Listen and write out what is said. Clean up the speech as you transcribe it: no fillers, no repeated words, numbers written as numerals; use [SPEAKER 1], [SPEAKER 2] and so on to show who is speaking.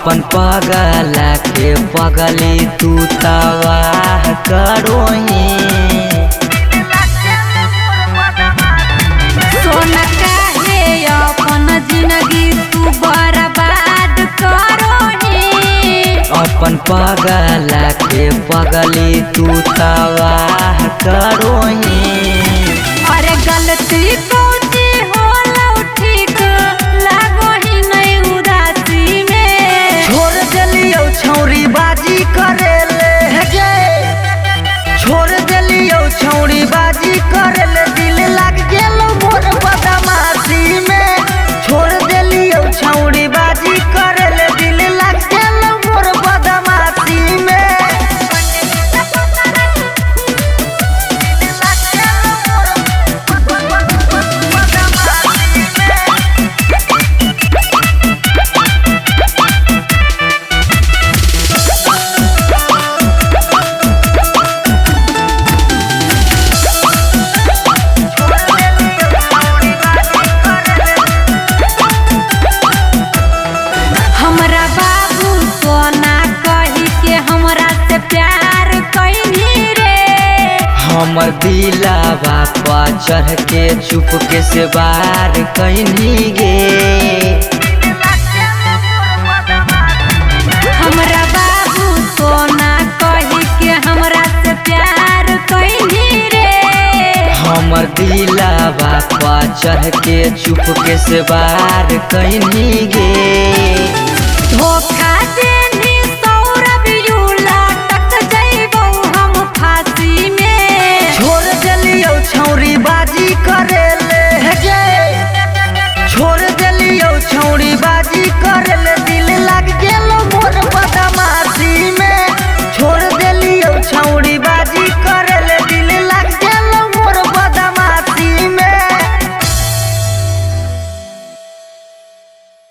[SPEAKER 1] अपन पगला के पगली तू तबाह करोही।
[SPEAKER 2] सोना काहे अपन जिंदगी तू बर्बाद करोही।
[SPEAKER 1] अपन पगला के पगली तू तबाह करोही।
[SPEAKER 2] अरे गलती कौची होला ठीक लागो ही नहीं उदासी में।
[SPEAKER 1] छोड़ देलियौ छौरी बाजी करेले गे, छोड़ देलियौ छौरी बाजी करेले, दिल लाग गेलौ मोर बदमाशी में। छोड़ देलियौ छौरी बाजी करेले, दिल लाग गेलौ मोर बदमाशी में।
[SPEAKER 2] हमरा बाबू सोना कही के हमरा से प्यार कैनी रे।
[SPEAKER 1] हमर दिलावा पर चढ़ के चुपके से बार कैनी गे।
[SPEAKER 2] हमरा बाबू सोना कही के हमरा से प्यार कैनी रे।
[SPEAKER 1] हमर दिलावा पर चढ़ के चुपके से बार कैनी गे।
[SPEAKER 2] धोखा